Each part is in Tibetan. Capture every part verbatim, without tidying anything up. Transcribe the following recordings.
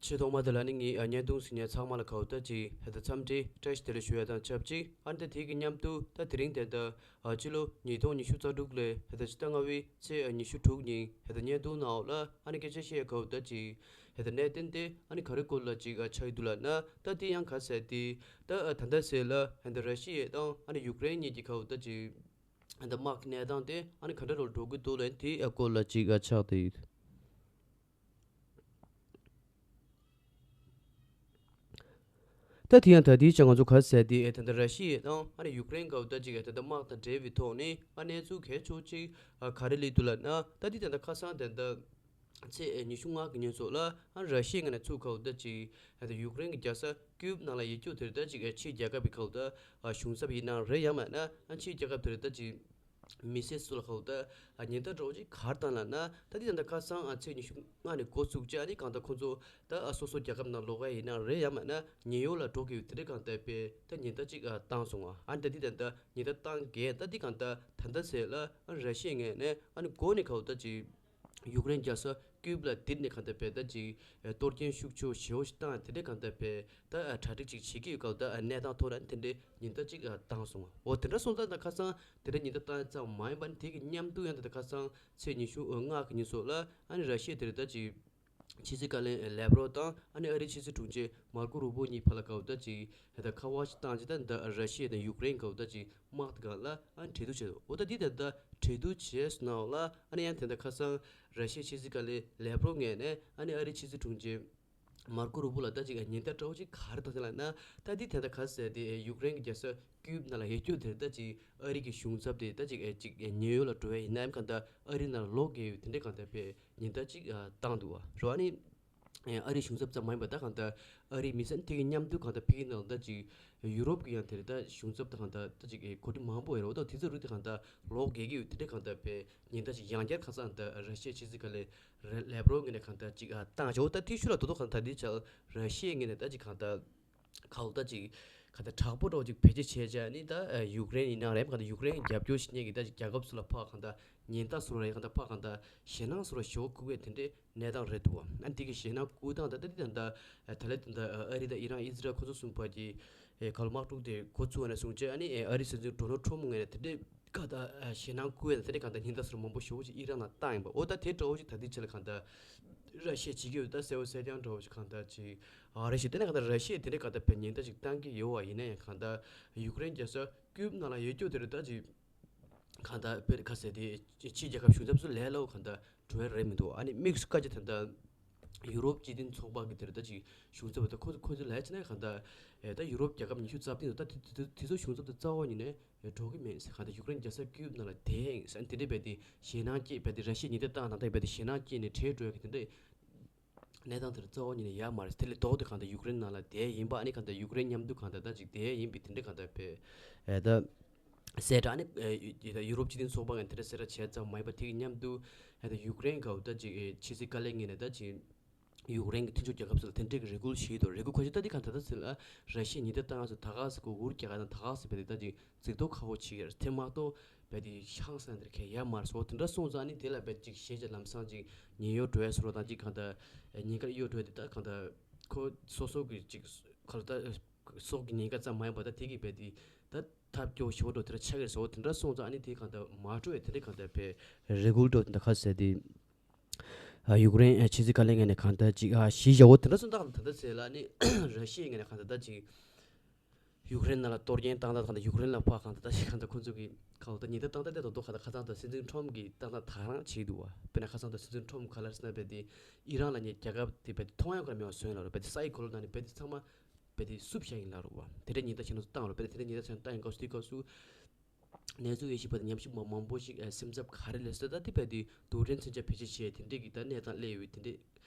ཆེས་ཐོག་མ་དེ་ལ་ནི་ངས་ཨ་བརྙན་ཐུང་གཟིགས་མཁན་ཚང་མ་ལ་གའུ་ད་ཅིག་ཧེ་ད་འཚམས་འདྲི་བཀྲ་ཤིས་བདེ་ལེགས་ཞུ་ཡ་དང་ཆབས་ཅིག་ཨ་ནི་ད་དེ་གི་མཉམ་དུ་ད་དེ་རིང་དེ་ད་ཨ་ཕྱི་ལོ་ཉིས་སྟོང་ཉི་ཤུ་རྩ་དྲུག་ལོའི་ཧེ་ད་ཕྱི་ཟླ་ལྔ་པའི་ཚེས་ཨ་ཉི་ཤུ་དྲུག་ཉིན་ཧེ་ད་བརྙན་ཐུང་ནང་ལ་ཨ་ནི་སྐད་ཆ་བཤད་ཡ་གའུ་ད་ཅིག་ཧེ་ད་གནད་དོན་དེ་ཨ་ནི་ག་རེ་སྐོར་ལ་ཅིག་ཨ་ཆགས་ཀྱི་འདུག་ལབ་ན། ད་དེ་ཡང་ག་ཟེར་དེ་ད་ཨ་ད་ལྟ་ཟེར་ལ་ཧེ་ད་ར་ཤི་ཡ་དང་ཨ་ནི་ཡུཀ་རེན་གཉིས་ཀྱི་གའུ་ད་ཅིག་ཧེ་ད་དམག་གི་གནས་སྟངས་དེ་ཨ་ནི་ག་འདྲ་རུ་འགྲོ་གི་འདུག་ལབ་དེ་ཨ་སྐོར་ལ་ཅིག་ཨ་ཆགས་བསྡད་ཡོད། ད་དེ་ཡང་ད་ལྟའི་ཆ་ང་ཚོ་ག་ཟེར་དེ་ཨེ་ད་ལྟ་ར་ཤི་ཡ་དང་ཨ་ནི་ཡུཀ་རེན་གའུ་ད་ཅིག་ཨེ་ད་ལྟ་དམག་དང་འབྲེལ་བའི་ཐོག་ནས་ཨ་གནས་ཚུལ་གལ་ཆེ་ཅིག་ཨ་ག་རེ་སླེབས་འདུག་ལབ་ན། ད་དེ་ད་ལྟ་ཁ་སང་ད་ལྟ་ཚེས་ཨེ་ཉི་ཤུ་ལྔ་གི་ཉིན་སོགས་ལ་ཨ་ར་ཤི་ཡའི་ངོས་ནས་ཚུར་གའུ་ད་ཅིག་ཨེ་ད་ཡུཀ་རེན་གྱི་རྒྱལ་ས་ཀིབ་ནང་ལ་ཡིག་སྐྱོར་དེར་ད་ཅིག་ཨེ་ཕྱིའི་རྒྱལ་ཁབ་ཀྱི་གའུ་ད་ཨ་གཞུང་ཚབ་ཡིན་ན་རེད་ཡང་མིན་ན་ཨ་ཕྱིའི་རྒྱལ་ཁབ་དེར་ད་ཅིག་མི་སེར་ཚོ་ལ་གའུ་ད་ཉེན་བརྡ་འདྲ་བོ་ཅིག་ག་རེ་བཏང་ལབ་ན། ད་འདི་ད་ལྟ་ཁ་སང་ཨ་ཚེས་ཉི་ཤུ་ལྔ་ནས་འགོ་བཙུགས་བྱས་ཨ་ནི་གང་ལྟར་ཁོང་ཚོ་ད་ཨ་སོ་སོ་རྒྱལ་ཁབ་ནང་ལོག་ག་ཡིན་ན་རེད་ཡང་མིན་ན་ཉེན་གཡོལ་ལ་འགྲོ་གི་ཡོད་དེ་འདྲ་གང་ལྟར་དཔེ་ད་ཉེན་བརྡ་ཅིག་ཨ་བཏང་སོང་ཨ། ཨ་ནི་ད་འདི་ད་ལྟ་ཉེན་བརྡ་བཏང་གས་ད་འདི་གང་ལྟར་ད་ལྟ་ཟེར་ལ་ཨ་ར་ཤི་ཡའི་ངོས་ནས་ཨ་ནི་འགོ་ནས་གའུ་ད་ཅིག་ཡུཀ་རེན་རྒྱལ་ས་ཀིབ་ལ་དེད་ནས་གང་ལྟར་དཔེ་ད་ཅིག་གཏོར་སྐྱོན་ཤུགས་ཆེ་བོ་ཞེ་བོ་ཞིག་བཏང་དེ་འདྲའི་གང་ལྟར་དཔེ་ད་གྲ་སྒྲིག་ཅིག་བྱེད་ཀྱི་ཡོད་སྐབས་ད་གནས་སྟངས་ཐོག་ལ་དེ་འདྲའི་ཉེན་བརྡ་ཅིག་བཏང་སོང་བ། འོ་དེ་འདྲ་སོང་ཙང་ད་ཁ་སང་དེ་འདྲའི་ཉེན་བརྡ་བཏང་ཙམ་མ་ཡིན་པ་ནི་དེ་གི་མཉམ་དུ་ཡང་ད་ཁ་སང་ཚེས་ཉི་ཤུ་ལྔ་གི་ཉིན་སོགས་ལ་ཨ་ནི་ར་ཤི་ཡ་དེ་རེད་ད་ཅིག་ཕྱི་སྲིད་བཀའ་བློན་ལེབ་རོབ་དང་ཨ་ནི་ཨ་རིའི་ཕྱི་སྲིད་དྲུང་ཆེ་མར་ཀོ་རུ་བྷོ་གཉིས་བར་ལ་གའུ་ད་ཅིག་ད་ཁ་པར་ཅིག་བཏང་ཅིག་ད་འདི་ར་ཤི་ཡ་དང་ཡུཀ་རེན་གའུ་ད་ཅིག་དམག་དེ་གང་ལ་ཨ་ནི་གྲོས་བསྡུར་བྱས་འདུག་འོ་ད་འདི་ད་ལྟ་གྲོས་བསྡུར་བྱས་སོང་ནའང་ལ་ཨ་ནི་ཡང་དེ་འདྲ་ཁ་སང་ར་ཤི་ཡའི་ཕྱི་སྲིད་བཀའ་བློན་ལེབ་རོབ་ངོས་ནས་ཨ་ནི་ཨ་རིའི་ཕྱི་སྲིད་དྲུང་ཆེ་མར་ཀོ་རུ་བྷོ་ལ་ད་ཅིག་ཉེན་བརྡ་འདྲ་བོ་ཅིག་ག་རེ་བཏང་ལབ་ན། ད་འདི་དེ་འདྲ་ག་ཟེར་དེ་ཡུཀ་རེན་གྱི་རྒྱལ་ས་ཀིབ་ནང་ལ་ཡོད་རྒྱུ་དེར་ད་ཅིག་ཨ་རི་གི་གཞུང་ཚབ་དེ་ད་ཅིག་ཨེ་ཅིག་ཉེན་གཡོལ་ལ་འགྲོ་ཡ་ཡིན་ནའང་གང་ལྟར་ཨ་རི་ནང་ལ་ལོག་གི་ཡོད་དེ་འདྲ་གང་ལྟར་དཔེ་ཉེན་བརྡ་ཅིག་བཏང་འདུག་བ་རོ། ཨ་ནི། ཨ་རིའི་གཞུང་ཚབ་ཙམ་མ་ཡིན་པ་ད་གང་ལྟར་ཨ་རིའི་མི་སེར་དེ་གི་མཉམ་དུ་གང་ལྟར་ཕ་གི་ནང་ད་ཅིག་ཡུ་རོབ་ཀྱི་ཡང་དེར་ད་གཞུང་ཚབ་ད་གང་ལྟར་ད་ཅིག་གོ་སྒྲིག་མང་པོ་ཡོད་རེད། འོ་ད་དེ་ཚོ་རིགས་དེ་གང་ལྟར་ལོག་གེ་གི་ཡོད་དེ་འདྲ་གང་ལྟར་དཔེ་ཉེན་བརྡ་ཅིག་ཡང་བསྐྱར་ཁ་སང་ད་ར་ཤི་ཡའི་ཕྱི་སྲིད་བཀའ་བློན་ལེབ་རོབ་ངོས་ནས་གང་ལྟར་ཅིག་བཏང་བྱས། འོ་ད་དེ་ཤུལ་ལ་དོ་དོ་གང་ལྟར་དེ་ཆ་ར་ཤི་ཡའི་ངོས་ནས་ད་ཅིག་གང་ལྟར་གང་ལྟར་ཅིག་གང་ལྟར་དྲག་པོ་འདྲ་བོ་ཅིག་བེད་སྤྱོད་བྱས་བྱས་ནི་ད་ཡུཀ་རེན་ཡིན་ན་རེད་གང་ལྟར་ཡུཀ་རེན་རྒྱབ་སྐྱོར་བྱེད་མཁན་གྱི་ད་ཅིག་རྒྱལ་ཁབ་ཚོ་ལ་ཕར་གང་ལྟར་ཉེན་བརྡ་བཟོ་ར་རེད་གང་ལྟར་ཕར་གང་ལྟར་ཞེད་སྣང་བཟོ་ར་ཞེ་བོ་བསྐུལ་བའི་དེ་འདྲའི་གནས་སྟངས་རེད་འདུག་བ། ཨ་འདི་གི་ཞེད་སྣང་བསྐུལ་སྟངས་ད་ལྟ་འདི་ད་ལྟ་ད་ལྟ་འདི་ད་ཨ་རི་དང་ཨི་རན་ཨི་ཛི་རལ་ཁོ་ཚོ་གསུམ་བར་གྱི་ཨེ་ག་ལ་དམག་འཁྲུག་དེ་འགོ་བཙུགས་པ་ནས་བཟུང་བྱས་ཨ་ནི་ཨེ་ཨ་རིའི་སྲིད་འཛིན་ཌོ་ནལ་ཊམ་ངོས་ནས་དེ་འདྲའི་ག་ད་ཨ་ཞེད་སྣང་བསྐུལ་བ་དེ་འདྲའི་ག་ད་ཉེན་བརྡ་ཟེར་མང་པོ་ཞེ་བོ་ཞིག་ཨི་རན་ལ་བཏང་ཡིན་པ། འོ་ད་དེ་འདྲ་བོ་ཞིག་ད་ལྟའི་ཆ་ལ་ག་ད་ར་ཤི་ཡས་བྱེད་ཀྱི་ཡོད་ད་གསལ་བོ་གསལ་རྐྱང་འདྲ་བོ་ཞིག་ག་ད་ཅིག་ཨ་རེད་ཤག་དེ་ནས་ག་ད་ར་ཤི་ཡས་དེ་འདྲའི་ག་ད་བས་ཉེན་བརྡ་ཅིག་བཏང་གི་ཡོད་བ། ཡིན་ན་ཡང་ག་ད་ཡུཀ་རེན་རྒྱལ་ས་ཀིབ་ནང་ལ་ཡོད་རྒྱུ་དེ་རེད་ད་ཅིག་གང་ལྟར་དཔེར་ཁ་གསལ་དེ་ཕྱིའི་རྒྱལ་ཁབ་གཞུང་ཚབ་ཚོ་ལས་སླ་བོ་གང་ལྟར་འགྲོ་ཡ་རེད་མི་འདུག་ཨ་ནི་དམིགས་སུ་བཀར་རྒྱུ་དེ་ལྟར་ཡུ་རོབ་སྤྱི་མཐུན་ཚོགས་པ་གི་དེར་ད་ཅིག་གཞུང་ཚབ་ད་ཁོ་ཁོ་ཚོ་ལས་བྱས་ན་གང་ལྟར་ཨེ་ད་ཡུ་རོབ་རྒྱལ་ཁབ་ཉི་ཤུ་རྩ་བདུན་དུ་ད་དེ་དེ་དེ་ཚོ་གཞུང་ཚབ་དེ་རྩ་བ་ཉིད་ནས་འགྲོ་གི་མེད་ཟེར། གང་ལྟར་ཡུཀ་རེན་རྒྱལ་ས་ཀིབ་ནང་ལ་བསྡད་ཡིན་ཟེར། དེ་འདྲའི་རྦད་དེ་ཞེད་སྣང་སྐྱེས་རྦད་དེ་ར་ཤི་ཡས་ཉེན་བརྡ་བཏང་དང་ད་རྦད་དེ་ཞེད་སྣང་སྐྱེས་ནས་བྲོས་འགྲོ་ཡ་གི་དེ་འདྲའི་གནས་སྟངས་དེར་རྩ་བ་ཉིད་ནས་ཡོད་མ་རེད། དེ་ལས་ལྡོག་སྟེ་གང་ལྟར་ཡུཀ་རེན་ནང་ལ་བསྡད་ཡིན་པ་ཨ་ནི་གང་ལྟར་ཡུཀ་རེན་མཉམ་དུ་གང་ལྟར་ད་ཅིག་བསྡད་ཡིན་པའི་དེ་འདྲ་གང་ལྟར་བས་ཨེ་ད་གསལ་བསྒྲགས་ཨ་ནི་ཨེ་ཡུ་ཡུ་རོབ་སྤྱི་མཐུན་ཚོགས་པ་ངོས་དེ་འདྲ་གསལ་བསྒྲགས་བྱས་ཙམ་མ་ཡིན་པ་དེ་གི་མཉམ་དུ་ཨེ་ད་ཡུཀ་རེན་ག་ད་ཅིག་ཨེ་ཕྱི་སྲིད་བཀའ་བློན་ངོས་ནས་ད་ཅིག་ཡུཀ་རེན་གྱི་མཐུན་ཕྱོགས་རྒྱལ་ཁབ་ཚོ་ལ་དེ་འདྲའི་གི་རེ་སྐུལ་བྱས་འདུག་རེ་སྐུལ་ཁ་ཤས་ད་འདི་གང་ལྟར་ད་ཟེར་ལ་ར་ཤི་ཡས་ཉེན་བརྡ་བཏང་ང་ཚོ་ད་ག་ཟེ་གོ་འུར་རྒྱག་ག་དང་ད་ག་ཟེ་བས་དེ་ད་ཅིག་འཛིང་དོགས་ཁ་པོ་བྱེད་ཀྱི་རེད། དེ་མ་གཏོགས་བས་དེ་ཤང་སང་དེར་གལ་ཡ་མར་སོ་དེ་འདྲ་སོང་ཙང་ནི་དེ་ལ་བས་ཅིག་ཤེས་བྱ་ལམ་སང་ཅིག་ཉེན་གཡོལ་འགྲོ་ཡ་སོ་རོ་དང་ཅིག་གང་ལྟར་ཉེན་ཁར་གཡོལ་འགྲོ་ཡ་དེ་ད་གང་ལྟར་ཁོ་སོ་སོ་གི་ཅིག་ཁ་ལ་ད་སྲོག་གི་ཉེན་ཁ་ཙམ་མ་ཡིན་པ་ད་དེ་གི་བས་དེ་ད་ཐབས་སྐྱོ་ཞེ་པོ་འགྲོ་དེ་འདྲ་ཆགས་ཀྱི་རེད་སོ་དེ་འདྲ་སོང་ཙང་ནི་དེ་གང་ལྟར་མ་འགྲོ་ཡ་དེ་འདྲ་གང་ལྟར་བས་རེ་སྐུལ་འགྲོ་དེ་འདྲ་ཁ་ཟེར་དེ་ཡུཀ་རེན་ཕྱི་སྲིད་བཀའ་བློན་ངོས་ནས་གང་ལྟར་ཅིག་ཞི་བྱ་འོ་དེ་འདྲ་སོང་ཙང་ད་ལྟ་ཟེར་ལ་ནི་ར་ཤི་ཡའི་ངོས་ནས་གང་ལྟར་ད་ཅིག་ཡུཀ་རེན་ནང་ལ་གཏོར་སྐྱོན་བཏང་སྟངས་དང་ཡུཀ་རེན་ལ་ཕར་གང་ལྟར་ད་ཞིག་གང་ལྟར་ཁོ་ཚོ་གི་ཁ་འོ་ད་ཉེན་བརྡ་བཏང་སྟངས་དེ་དང་དུ་གང་ལྟར་ཁ་སང་དང་སྲིད་འཛིན་ཁྲོམ་གྱིས་བཏང་སྟངས་དེ་རང་བྱས་འདུག་བ། དཔེར་ན་ཁ་སང་དང་སྲིད་འཛིན་ཁྲོམ་ག་ལ་ཟེར་ན་རྦད་དེ་ཨི་རན་ལབ་མཁན་རྒྱལ་ཁབ་དེ་རྦད་དེ་མཐོང་ཡ་ག་རེ་མེད་པ་བཟོས་ཡིན་ལབ་རེད། རྦད་དེ་ས་ཡི་གོ་ལ་ནང་ནས་རྦད་དེ་ཚང་མ་རྦད་དེ་བསུབ་བཞག་ཡིན་ལབ་རེད་བ། དེ་འདྲའི་ཉེན་བརྡ་ཆེན་པོ་བཏང་རེད། རྦད་དེ་དེ་འདྲའི་ཉེན་བརྡ་ཆེན་པོ་བཏང་ཡིན་སྐབས་སུ་དེའི་སྐབས་སུ། གནས་ཚུལ་དབྱེ་ཞིབ་པ་དང་ཉམས་ཞིབ་པ་མང་པོ་ཞིག་ཨ་སེམས་འཚབ་ག་རེ་སླེབས་སོང་ད་དེ་བས་དེ་རྡུལ་ཕྲན་མཚོན་ཆ་བེད་སྤྱོད་བྱས་དེ་འདྲས་ཀྱི་ད་གནས་སྟངས་སླེབས་ཡོད་དེ་འདྲས་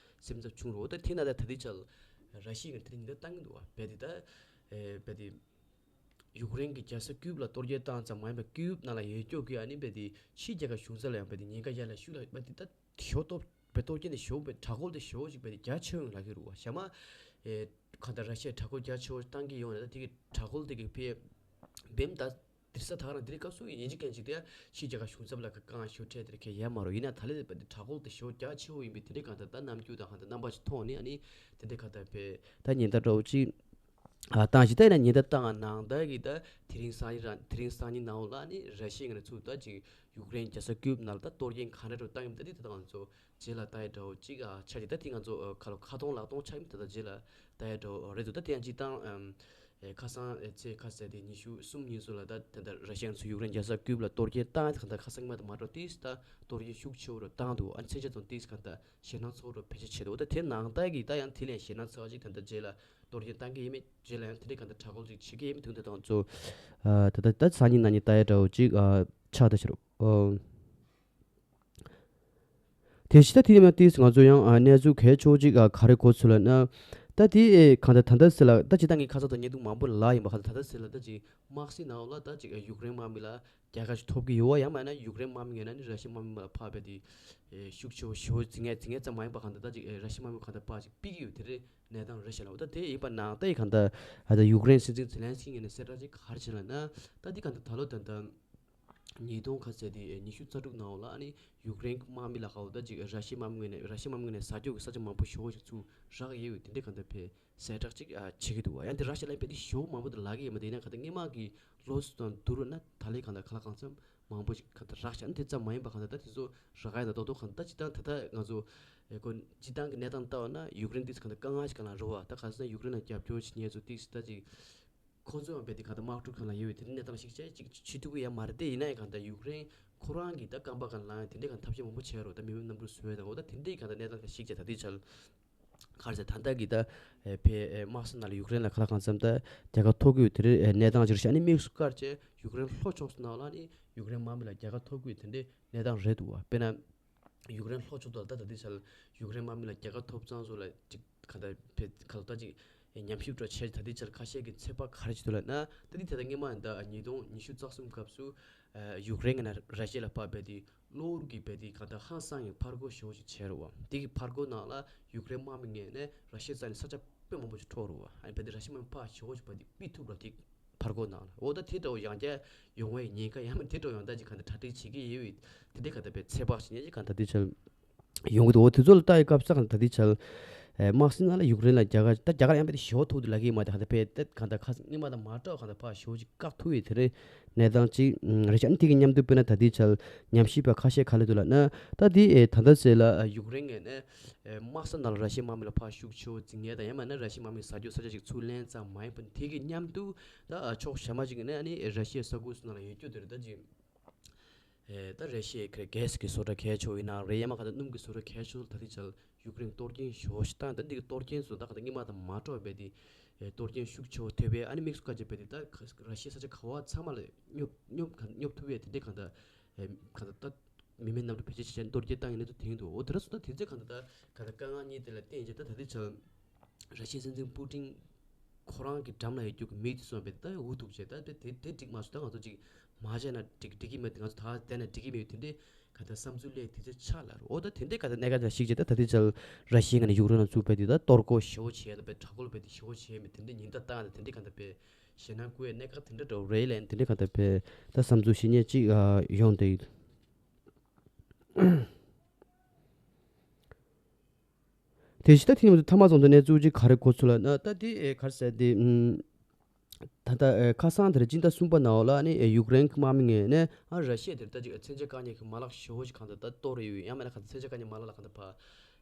སེམས་འཚབ་བྱུང་རོགས། ད་དེ་ན་ད་ད་ལྟའི་ཆར་ར་ཤི་ཡ་གིས་དེ་འདྲས་ཉེན་བརྡ་བཏང་གི་འདུག་བ། བས་དེ་ད་ཨེ་བས་དེ་ཡུཀ་རེན་གྱི་རྒྱལ་ས་ཀིབ་ལ་གཏོར་རྒོལ་བཏང་ཙམ་མ་ཡིན་པར་ཀིབ་ནང་ལ་ཡོད་སྐྱོ་གི་ཨ་ནི་བས་དེ་ཕྱིའི་རྒྱལ་ཁབ་གཞུང་ཚབ་ལ་ཡང་བས་དེ་ཉེན་ཁ་ཡར་ལ་ཤུགས་ལ་བས་དེ་ད་ཞོ་ཏོ་བས་གཏོར་རྒོལ་དེ་ཞོ་བས་དྲག་རྒོལ་དེ་ཞོ་ཞིག་བས་དེ་རྒྱ་ཆེ་ཡོང་ལ་གི་རུ་བ་ཞྭ་མ་ཨེ་གང་ལྟར་ར་ཤི་ཡ་དྲག་རྒོལ་རྒྱ་ཆེ་བོ་བཏང་གི་ཡོང་ན་ད་དེ་གི་དྲག་རྒོལ་དེ་གི་ཕི་བེམ་ད། དེ་ས་ཐག་རང་དེ་རིང་སྐབས་སུ་ཡིན་གཅིག་མཁན་གཅིག་དེ་ཕྱི་རྒྱལ་ཁབ་གཞུང་ཚབ་ལ་གང་ཞུ་ཁྲལ་དེ་གལ་ཡ་མ་རོ། ཡིན་ན་ད་ལས་པ་དེ་དྲག་རྒོལ་དེ་ཞོ་རྒྱ་ཆེ་བོ་ཡིན་པའི་དེ་འདྲའི་གང་ལྟར་ད་རྣམ་འགྱུར་དང་གང་ལྟར་རྣམ་པ་ཞིག་མཐོང་ནས། ཨ་ནི་དེ་འདྲའི་གང་ལྟར་བས་ད་ཉེན་བརྡ་འདྲ་བོ་ཅིག་ཨ་བཏང་ཞིག་ད་ཡིན་ན་ཉེན་བརྡ་བཏང་ནང་ལྟར་གྱི་ད་དེ་རིང་སང་ཉིན་རང་དེ་རིང་སང་ཉིན་ནང་ལ་ནི་ར་ཤི་ཡ་ངོས་ནས་ཚུར་ད་ཅིག་ཡུཀ་རེན་རྒྱལ་ས་ཀིབ་ནང་ལ་ད་གཏོར་སྐྱོན་གང་འདྲ་འདྲ་བོ་བཏང་ཡོད་པ་ད་འདི་ད་ང་ཚོ་རྗེས་ལ་ལྟ་ཡ་འདྲ་བོ་ཅིག་ཨ་ཆགས་ཀྱི། ད་དེ་ང་ཚོ་ཨ་ཁ་ལོ་ཁ་སྟོང་ལག་སྟོང་ཆགས་ཡིན། ད་ད་རྗེས་ལ་ལྟ་ཡ་འདྲ་བོ་རེད་འདུག་ད་དེ་ཡང་སྤྱིར་བཏང་ཨམ་ཨེ་ཁ་སང་ཨེ་ཚེས་ཁ་ཟེར་དེ་ཉི་ཤུ་གསུམ་ཉིན་སུ་ལ་ད་ད་ད་ར་ཤི་ཡ་ཚོ་ཡུཀ་རེན་རྒྱལ་ས་ཀིབ་ལ་གཏོར་སྐྱོན་བཏང་ཡ་གང་ལྟར་ཁ་སང་མ་ད་མ་འགྲོ་ཏིས་ད་གཏོར་སྐྱོན་ཤུགས་ཆེ་བོ་རུ་བཏང་འདུག་ཨ་ནི་མཚོན་ཆ་ཚོ་ཏིས་གང་ལྟར་ཞེད་སྣང་ཚོར་རུ་ཕལ་ཆེར་བྱེད་འདུག་ད་དེ་ནང་ལྟར་གྱི་ད་ཡང་དེ་ལས་ཞེད་སྣང་ཚོར་བ་ཅིག་གང་ལྟར་རྗེས་ལ་གཏོར་སྐྱོན་བཏང་གི་ཡིན་མེད། རྗེས་ལ་ཡང་དེ་འདྲའི་གང་ལྟར་དྲག་རྒོལ་ཅིག་བྱེད་ཀྱི་ཡིན་མེད་དུས་ད་ང་ཚོ་ཨ་ད་ད་ད་སང་ཉིན་གནངས་ཉིན་ལྟ་ཡ་འདྲ་བོ་ཅིག་ཨ་ཆགས་ད་ཕྱིར་རོ། ཨོ། དེ་ཕྱི་ད་དེ་ནས་མ་ཏིས་ང་ཚོ་ཡང་ཨ་གནས་ཚུལ་གལ་ཆེ་བོ་ཅིག་ཨ་ག་རེ་གོ་ཚུལ་ལ་ན། ད་དེ་ཨེ་གང་ལྟར་ད་ལྟ་ཟེར་ལ་ད་སྤྱིར་བཏང་གི་ཁ་ས་དང་བརྙན་ཐུང་མང་པོ་ལ་ཡིན་པ། གང་ལྟར་ད་ལྟ་ཟེར་ལ་ད་ཅིག་དམག་སྲིད་ནང་ལ་ད་ཅིག་ཡུཀ་རེན་དམག་མི་ལ་རྒྱལ་ཁ་ཞིག་ཐོབ་ཀྱི་ཡོད་བ། ཡང་མིན་ན་ཡུཀ་རེན་དམག་མི་ངོས་ནས་ནི་ར་ཤི་ཡ་དམག་མི་ལ་ཕར་བས་དེ་ཨེ་ཤུགས་ཆེ་བོ་ཞེ་བོ་འཛིང་ངེས་འཛིང་ངེས་ཙམ་མ་ཡིན་པ། གང་ལྟར་ད་ཅིག་ཨེ་ར་ཤི་ཡ་དམག་མི་གང་ལྟར་ཕར་ཅིག་ཕུད་ཀྱི་ཡོད། དེ་རེད་གནས་སྟངས་རེད་ཤག་ལ། འོ་ད་དེ་ཡིན་པ་ནང་ད་ཡི་གང་ལྟར་ཨ་ད་ཡུཀ་རེན་སྲིད་འཛིན་ཛེ་ལན་སི་ཀི་ངོས་ནས་གསལ་བསྒྲགས་ཅིག་ག་རེ་བྱས་ལ་ན། ད་འདི་གང་ལྟར་ད་ལོ་ད་ལྟ་ཉིས་སྟོང་ཁ་ཟེར་དེ་ཉི་ཤུ་རྩ་དྲུག་ནང་ལ་ཨ་ནི་ཡུཀ་རེན་དམག་མི་ལ་ཧའོ་ད་ཅིག་ར་ཤི་ཡ་དམག་མི་ངོས་ནས་ར་ཤི་ཡ་དམག་མི་ངོས་ནས་ཟ་རྒྱུ་གི་ས་ཆ་མང་པོ་ཞེ་བོ་ཞིག་ཚུར་རག་ཡོད་དེ་འདྲའི་གང་ལྟར་བས་གསལ་བསྒྲགས་ཅིག་ཨ་བྱེད་ཀྱི་འདུག་བ། ཡང་དེ་ར་ཤི་ཡ་ལ་བས་དེ་ཞེ་བོ་མང་པོ་དེ་ལབ་ཀྱི་ཡོད་མ་རེད། ཡིན་ན་གང་ལྟར་སྔོན་མ་གི་ལོ་ཚོད་དང་བསྡུར་ན་ད་ལས་གང་ལྟར་ག་ལ་གང་འཚམ་མང་པོ་ཞིག་གང་ལྟར་རག་ཤག་ཨ་ནི་དེ་ཙམ་མ་ཡིན་པ་གང་ལྟར་ད་དེ་ཚོ་རག་ཡ་ན་རྡོག་རྡོག་གང་ལྟར་ད་སྤྱིར་བཏང་ད་ལྟ་ང་ཚོ་ཨེ་ཁོ་སྤྱིར་བཏང་གི་གནས་སྟངས་ལྟ་བ་ན་ཡུཀ་རེན་དེ་ཚོ་གང་ལྟར་དཀའ་ངལ་ཞིག་གང་ལ་རེད་བ། ད་ག་ཟེར་ན་ཡུཀ་རེན་ལ་རྒྱབ་སྐྱོར་བྱེད་མཁན་ཚོ་ཏིག་ཙམ་ད་ཅིག་ཁོ་ཚོ་ཡང་རྦད་དེ་གང་ལྟར་དམག་འཁྲུག་གང་ལ་ཡོད་པའི་དེ་འདྲའི་གནས་སྟངས་ཤིག་བྱས་ཅིག་བྱེད་ཐུབ་ཀྱི་ཡང་མ་རེད། དེ་ཡིན་ན་ཡང་གང་ལྟར་ཡུཀ་རེན་ཁོ་རང་གིས་ད་རྐང་པ་གང་ལ་དེ་འདྲའི་གང་ཐབས་ཤེས་མང་པོ་བྱས་རོགས་ད་མི་མེད་གནམ་གྲུ་བཟོས་དང་འོ་ད་དེ་འདྲའི་གང་ལྟར་གནས་སྟངས་ཤིག་བྱས་ད་ལྟའི་ཆར་ག་རེ་ཟེར་ད་ལྟ་གི་ད་ཨེ་ཕའི་ཨེ་དམག་ས་ནང་ལ་ཡུཀ་རེན་ལ་ག་ལ་གང་འཚམ་ད་རྒྱལ་ཁ་ཐོབ་ཀྱི་ཡོད་དེ་རེད། ཨེ་གནས་སྟངས་ཅིག་རེད་ཤག་ཨ་ནི་དམིགས་སུ་བཀར་བྱས་ཡུཀ་རེན་ལྷོ་ཕྱོགས་སུ་ནང་ལ་ནི་ཡུཀ་རེན་དམག་མི་ལ་རྒྱལ་ཁ་ཐོབ་ཀྱི་ཡོད་དེ་འདྲའི་གནས་སྟངས་རེད་འདུག་བ། དཔེར་ན། ཡུཀ་རེན་ལྷོ་ཕྱོགས་དང་ད་ད་ལྟའི་ཆར་ཡུཀ་རེན་དམག་མི་ལ་རྒྱལ་ཁ་ཐོབ་ཙང་སོགས་ལ་ཅིག་ག་ད་བེད་ག་ལ་ད་ཅིག་ཉམས་ཞིབ་འགྲོ་བྱས། ད་ལྟའི་ཆར་ཁ་ཤས་ཀྱི་ཚོད་དཔག་ག་རེ་བྱེད་འདུག་ལབ་ན། ད་འདི་ད་ལྟ་སྔོན་མ་ད་ཉིས་སྟོང་ཉི་ཤུ་རྩ་གསུམ་སྐབས་སུ་ཡུཀ་རེན་གྱི་ནང་ར་ཤི་ཡ་ལ་ཕར་བེད་དེ་གློ་བུར་གྱི་བེད་དེ་ག་ད་ཧང་སང་གི་ཕར་རྒོལ་ཞེ་བོ་ཞིག་བྱས་རེད་བ། དེ་གི་ཕར་རྒོལ་ནང་ལ་ཡུཀ་རེན་དམག་མི་ངོས་ནས་ར་ཤི་ཡ་རྩ་ནས་ས་ཆ་དཔེ་མང་པོ་ཞིག་འཕྲོག་རེད་བ། ཨ་ནི་བེད་དེ་ར་ཤི་ཡ་དམག་མི་ཕར་ཞེ་བོ་ཞིག་བེད་དེ་བེད་ཐུབ་ར་དེ། ཕར་རྒོལ་ནང་ལ། འོ་ད་དེ་འདྲ་བོ་ཡང་བསྐྱར་ཡོང་བའི་ཉེན་ཁ་ཡང་མིན་དེ་འདྲ་བོ་ཡང་ད་ཅིག་གང་ལྟར་གྲ་སྒྲིག་བྱེད་ཀྱི་ཡོད་པའི་དེ་འདྲའི་གང་ལྟར་བའི་ཚོད་དཔག་བྱེད་མཁན་ཅིག་གང་ལྟར་དེ་ཆར་ཡོང་གི་འདུག་འོ་དེ་ཚོ་ལ་ལྟ་ཡི་སྐབས་ས་གང་ལྟར་དེ་ཆར་ཨེ་དམག་སྲིད་ནང་ལ་ཡུཀ་རེན་ལ་རྒྱལ་ཁ་ད་རྒྱལ་ཁ་ཡང་དཔེ་དེ་ཞེ་བོ་ཐོབ་འདུག་ལབ་ཀྱི་མ་རེད། གང་ལྟར་བས་ད་གང་ལྟར་ཁ་སྔོན་མ་དང་མ་འདྲ་བ་གང་ལྟར་ཕར་ཞེ་བོ་ཅིག་བཀག་ཐུབ་ཡོད་དེ་རེད། གནས་སྟངས་ཅིག་རེད་ཤག་ཨ་ནི་དེ་གི་མཉམ་དུ་དཔེར་ན་ད་ལྟའི་ཆར་ཉམས་ཞིབ་པ་ཁ་ཤས་ག་རེ་འདུག་ལབ་ན། ད་དེ་ཨེ་ད་ལྟ་ཟེར་ལ་ཡུཀ་རེན་ངོས་ནས་ཨེ་དམག་ས་ནང་ལ་ར་ཤི་ཡའི་དམག་མི་ལ་ཕར་ཤུགས་ཆེ་བོ་འཛིང་ཡས་དང་ཡང་མིན་ན་ར་ཤི་ཡའི་དམག་མི་ཟ་རྒྱུ་ས་ཆ་ཞིག་ཚུར་ལེན་ཙམ་མ་ཡིན་པར་དེ་གི་མཉམ་དུ་ད་ཕྱོགས་གཞན་པ་ཞིག་ནས་ཨ་ནི་ར་ཤི་ཡའི་ས་ཁུལ་སོགས་ནང་ལ་ཡོད་རྒྱུ་དེ་རེད། ད་ཅིག་ཨེ་ད་ར་ཤི་ཡའི་ཁེ་གྷེ་སི་གི་བཟོ་གྲྭ་གལ་ཆེ་བོ་ཡིན་ན་རེད། ཡང་མིན་གང་ལྟར་སྣུམ་གྱི་བཟོ་གྲྭ་གལ་ཆེ་བོ་ད་ལྟའི་ཆར་ཡུཀ་རེན་གཏོར་སྐྱོན་ཞེ་པོ་ཞིག་བཏང་། ད་འདི་གི་གཏོར་སྐྱོན་སོགས་ད་གང་ལྟར་སྔོན་མ་དང་མ་འདྲ་བ་རྦད་དེ་ཨེ་གཏོར་སྐྱོན་ཤུགས་ཆེ་བོ་ཐེབས་པས། ཨ་ནི་དམིགས་སུ་བཀར་བྱས་རྦད་དེ་ད་ར་ཤི་ཡའི་ས་ཆ་ག་བ་ཚང་མ་ལ་སྙོབ་སྙོབ་སྙོབ་ཐུབ་པའི་དེ་འདྲའི་གང་ལྟར་ཨེ་གང་ལྟར་ད། མི་མེད་གནམ་གྲུ་བེད་སྤྱོད་བྱས་བྱས་གཏོར་སྐྱོན་བཏང་ཡོད་གནས་ཚུལ་དེ་ཡིན་འདུག་འོ་དེ་འདྲ་སོང་ཙང་དེ་ཚོས་གང་ལྟར་ད་གང་ལྟར་དཀའ་ངལ་གཉིས་དེ་ལ་བརྟེན་བྱས་ད་ད་ལྟའི་ཆར་ར་ཤི་ཡའི་སྲིད་འཛིན་པུ་ཏིན་ཁོ་རང་གི་འགྲམ་ལ་ཡོད་རྒྱུ་གི་མི་དེ་སོང་བས་ད་འུ་ཐུག་བྱས་ད་དེ་དེ་དེ་འགྲིག་མ་སོང་། ད་ང་ཚོ་ཅིག་མ་བྱས་ན་འགྲིག་འགྲིག་གི་མེད། ང་ཚོ་ད་བསྡད་ན་འགྲིག་གི་མེད། དེ་འདྲའི་གང་ལྟར་བསམ་ཚུལ་སླེབས་དེ་ཚོ་ཆགས་ལ་རུ། འོ་ད་དེ་འདྲའི་གང་ལྟར་གནད་འགག་ཅིག་གཞིགས་བྱས་ད་ད་ལྟའི་ཆར་ར་ཤི་ཡའི་ངོས་ནས་ཡུཀ་རེན་ལ་ཚུར་བས་དེ་ད་གཏོར་རྒོལ་ཞེ་པོ་བྱས་ད་བས་དྲག་རྒོལ་བས་དེ་ཞེ་པོ་བྱས་མེད། དེ་འདྲའི་ཉེན་བརྡ་བཏང་ད་དེ་འདྲའི་གང་ལྟར་བས་ཞེད་སྣང་སྐུལ་བའི་གནད་འགག་དེ་འདྲ་འདྲ་བོ་རེད་ལབ་དེ་འདྲའི་གང་ལྟར་བས་ད་བསམ་ཚུལ་བཤད་མཁན་ཅིག་ཡོང་བསྡད་ཡོད། དེ་བཞིན་ད་དེ་ནས་མཐའ་མ་ཚོགས་འདུ་གནས་ཚུལ་ཅིག་ག་རེ་གོ་ཚུལ་ལ་ན། ད་དེ་ཨེ་ག་རེ་ཟེར་དེ་ཨུམ། ད་ལྟ་ཨེ་ཁ་སང་དེར་སྤྱི་ཟླ་གསུམ་པ་ནང་ལ་ནི་ཨེ་ཡུཀ་རེན་གྱི་དམག་མི་ངོས་ནས་ཨ་ར་ཤི་ཡ་དེར་ད་ཅིག་མཚོན་ཆ་བཀག་ཉར་གྱི་མ་ལག་ཞེ་པོ་ཞིག་གང་ལྟར་ད་གཏོར་ཡོད། ཡང་མིན་ན་གང་ལྟར་མཚོན་ཆ་བཀག་ཉར་མ་ལག་ལ་གང་ལྟར་ཕར་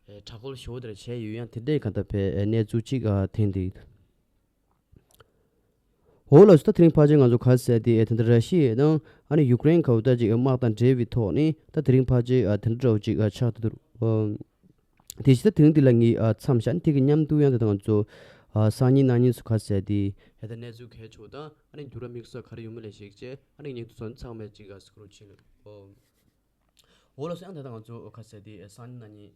ཨེ་དྲག་རྒོལ་ཞེ་པོ་དེར་བྱས་ཡོད། ཡང་དེ་འདྲའི་གང་ལྟར་ཕར་ཨེ་གནས་ཚུལ་ཅིག་ཨ་ཐོན་བསྡད་ཡོད། འོ་ལགས་སོ། ད་དེ་རིང་ཕལ་ཆེར་ང་ཚོ་ག་རེ་ཟེར་དེ་ཨེ་ད་ལྟ་ར་ཤི་ཡ་དང་ཨ་ནི་ཡུཀ་རེན་ག་བོ་ད་ཅིག་དམག་དང་འབྲེལ་བའི་ཐོག་ནས་ད་དེ་རིང་ཕལ་ཆེར་ཨ་དེ་འདྲ་འདྲ་བོ་ཅིག་ཨ་ཆགས་བསྡད་འདུག་ཨ་དེ་བཞིན་ད་དེ་རིང་འདི་ལ་ངས་ཨ་མཚམས་བཞག་ནས་དེ་གི་མཉམ་དུ་ཡང་ད་ལྟ་ང་ཚོ་ཨ་སང་ཉིན་གནངས་ཉིན་སུ་ག་རེ་ཟེར་དེ་ཨེ་ད་གནས་ཚུལ་གལ་ཆེ་བོ་དང་ཨ་ནི་འགྱུར་བ་དམིགས་བསལ་ག་རེ་ཡོང་མིན་ལ་གཞིགས་བྱས་ཨ་ནི་ངས་དུས་ཚོད་ཚང་མས་ཅིག་ཨ་སྐུ་རོགས་བྱེད་ལ། འོ་ལགས་སོ། ཡང་ད་ལྟ་ང་ཚོ་ག་རེ་ཟེར་དེ་ཨ་སང་ཉིན་གནངས་ཉིན།